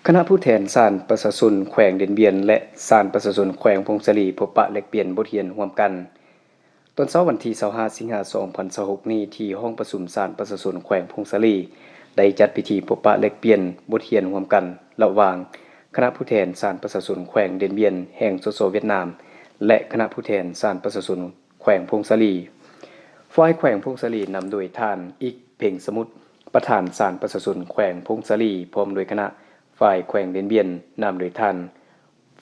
ຄະນະຜູ້ແທນສານປະຊາຊົນແຂວງດຽນບຽນ ແລະ ສານປະຊາຊົນແຂວງຜົ້ງສາລີ ພົບປະແລກປ່ຽນບົດຮຽນຮ່ວມກັນ. ຕອນເຊົ້າວັນທີຊາວຫ້າ ສິງຫາ ສອງພັນຊາວຫົກນີ້ ທີ່ຫ້ອງປະຊຸມສານປະຊາຊົນແຂວງຜົ້ງສາລີ ໄດ້ຈັດພິທີພົບປະແລກປ່ຽນບົດຮຽນຮ່ວມກັນ ລະຫວ່າງຄະນະຜູ້ແທນສານປະຊາຊົນແຂວງດຽນບຽນ ແຫ່ງ ສສ ຫວຽດນາມ ແລະ ຄະນະຜູ້ແທນສານປະຊາຊົນແຂວງຜົ້ງສາລີ. ຝ່າຍແຂວງຜົ້ງສາລີນຳໂດຍທ່ານ ອິກ ເພັງສະໝຸດ ປະທານສານປະຊາຊົນແຂວງຜົ້ງສາລີ ພ້ອມດ້ວຍຄະນະ. ຝ່າຍແຂວງດຽນບຽນນຳໂດຍທ່ານ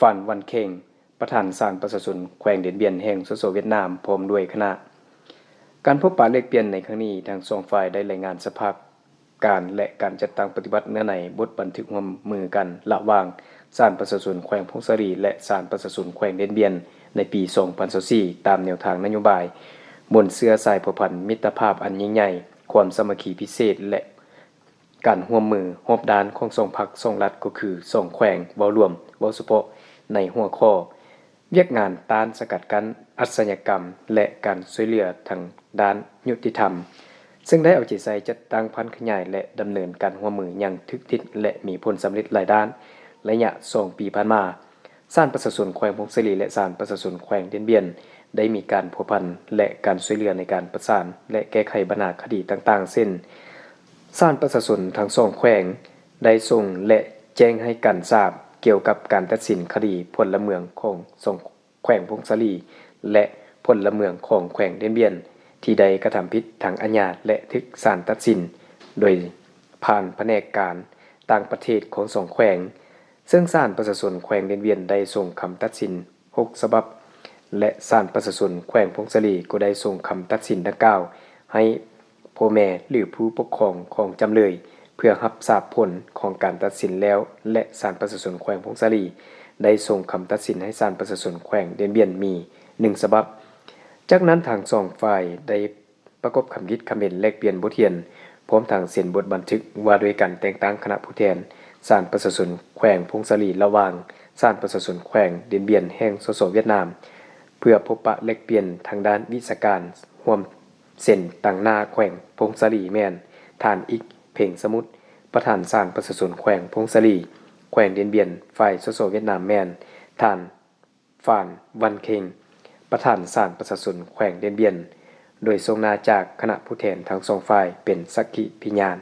ຟານ ວັນເຄັງ ປະທານສານປະຊາຊົນແຂວງດຽນບຽນ ແຫ່ງ ສສ ຫວຽດນາມ ພ້ອມດ້ວຍຄະນະ. ການພົບປະແລກປ່ຽນໃນຄັ້ງນີ້, ທັງສອງຝ່າຍໄດ້ລາຍງານສະພາບການ ແລະ ການຈັດຕັ້ງປະຕິບັດເນື້ອໃນບົດບັນທຶກຮ່ວມມືກັນ ລະຫວ່າງສານປະຊາຊົນແຂວງຜົ້ງສາລີ ແລະ ສານປະຊາຊົນແຂວງດຽນບຽນ ໃນປີສອງພັນຊາວສີ່ ຕາມແນວທາງນະໂຍບາຍ ບົນເຊື້ອສາຍພົວພັນມິດຕະພາບອັນຍິ່ງໃຫຍ່, ຄວາມສາມັກຄີພິເສດ ແລະ ການຮ່ວມມືຮອບດ້ານຂອງສອງພັກສອງລັດ ກໍຄືສອງແຂວງ ເວົ້າລວມ, ເວົ້າສະເພາະໃນຫົວຂໍ້ວຽກງານຕ້ານສະກັດກັ້ນອາຊະຍາກຳ ແລະ ການຊ່ວຍເຫຼືອທາງດ້ານຍຸຕິທຳ, ເຊິ່ງໄດ້ເອົາໃຈໃສ່ຈັດຕັ້ງຜັນຂະຫຍາຍ ແລະ ດຳເນີນການຮ່ວມມືຢ່າງຖືກທິດ ແລະ ມີຜົນສຳເລັດຫຼາຍດ້ານ. ໄລຍະສອງປີຜ່ານມາ, ສານປະຊາຊົນແຂວງຜົ້ງສາລີ ແລະ ສານປະຊາຊົນແຂວງດຽນບຽນ ໄດ້ມີການພົວພັນ ແລະ ການຊ່ວຍເຫຼືອໃນການປະສານ ແລະ ແກ້ໄຂບັນຫາຄະດີຕ່າງໆ ເຊັ່ນ ສານປະຊາຊົນທັງສອງແຂວງໄດ້ສົ່ງ ແລະ ແຈ້ງໃຫ້ການຊາບກ່ຽວກັບການຕັດສິນຄະດີພົນລະເມືອງຂອງສອງແຂວງຜົ້ງສາລີ ແລະ ພົນລະເມືອງຂອງແຂວງດຽນບຽນ ທີ່ໄດ້ກະທຳຜິດທາງອາຍາ ແລະ ຖືກສານຕັດສິນໂດຍຜ່ານພະແນກການຕ່າງປະເທດຂອງສອງແຂວງ, ເຊິ່ງສານປະຊາຊົນແຂວງດຽນບຽນໄດ້ສົ່ງຄຳຕັດສິນ ຫົກສະບັບ ແລະ ສານປະຊາຊົນແຂວງຜົ້ງສາລີກໍໄດ້ສົ່ງຄຳຕັດສິນດັ່ງກ່າວໃຫ້ພໍ່ແມ່ ຫຼື ຜູ້ປົກຄອງຂອງຈຳເລີຍ ເພື່ອຮັບຊາບຜົນຂອງການຕັດສິນແລ້ວ ແລະ ສານປະຊາຊົນແຂວງຜົ້ງສາລີໄດ້ສົ່ງຄຳຕັດສິນໃຫ້ສານປະຊາຊົນແຂວງດຽນບຽນມີໜຶ່ງສະບັບ. ຈາກນັ້ນ, ທັງສອງຝ່າຍໄດ້ ປະກອບຄຳຄິດຄຳເຫັນແລກປ່ຽນບົດຮຽນ, ພ້ອມທັງເຊັນບົດບັນທຶກວ່າດ້ວຍການແຕ່ງຕັ້ງຄະນະຜູ້ແທນສານປະຊາຊົນແຂວງຜົ້ງສາລີ ລະຫວ່າງສານປະຊາຊົນແຂວງດຽນບຽນ ແຫ່ງ ສສ ຫວຽດນາມ, ເພື່ອພົບປະແລກປ່ຽນທາງດ້ານວິຊາການ. ຮ່ວມເຊັນຕາງໜ້າແຂວງຜົ້ງສາລີແມ່ນ ທ່ານ ອິກ ເພັງສະໝຸດ ປະທານສານປະຊາຊົນແຂວງຜົ້ງສາລີ, ແຂວງດຽນບຽນ ຝ່າຍ ສສ ຫວຽດນາມ ແມ່ນ ທ່ານ ຟານ ວັນເຄັງ ປະທານສານປະຊາຊົນແຂວງດຽນບຽນ, ໂດຍຊົງໜ້າຈາກຄະນະຜູ້ແທນທັງສອງຝ່າຍເປັນສັກຂີພິຍານ.